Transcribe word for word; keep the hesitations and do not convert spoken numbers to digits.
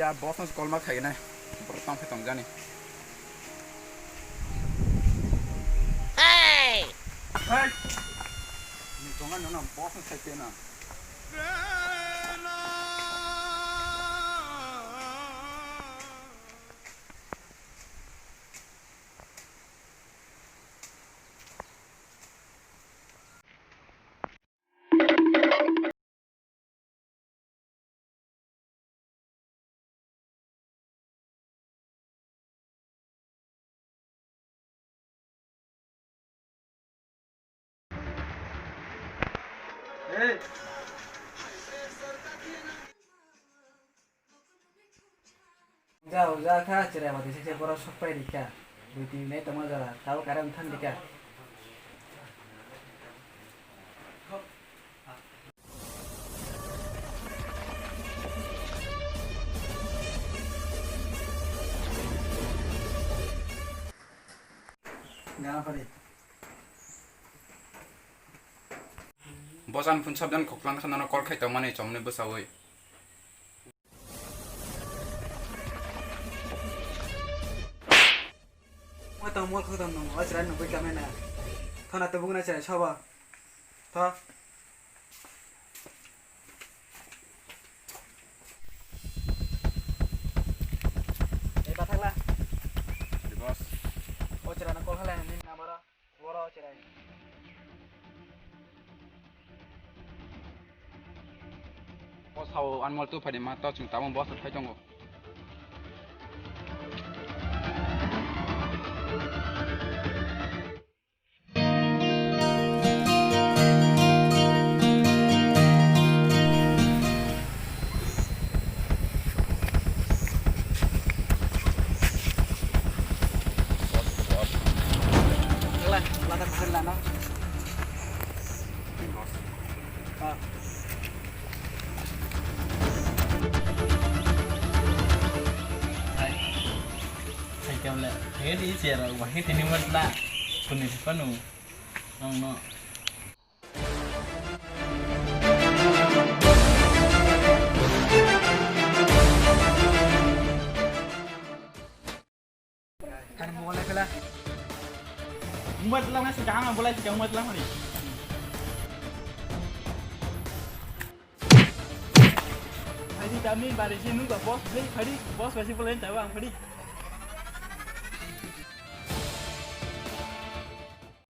Ya, boss no call ma khaina. Borok tong phe tong jani. Hey! Hey! Ni tonga nona boss no sai na. Hey. Jao, ja kha, cherai bati se se borok sok pai rikha. Bui twi nai tongma jora, tabo karam thang rikha. Gana pari. Bosan phun sabdan khoklang kha nono call khai tongmani chomni bwsawi. Mo tong mol khok tong nung, o chwrai nugui kamena. Thona tubuk na chwrai sobo. Tho. Ei bathakla. Di boss. O chwrai na call khalai nini number o. Oro chwrai. O sao Anmol tu phaidi ma to chwng tabuk boss phai tongo. Wala, wala, wala, no. Ah. Hai. Hai, kau le. Ini isi ya, wah, ini tiga menit lah. Penuh, penuh. Ang no. Kan mobile pela. Mobile pela nasi jangan mobile sih, mobile pela hari. Hari kami bari sih nunggu bos beli hari bos masih boleh tahu ang hari.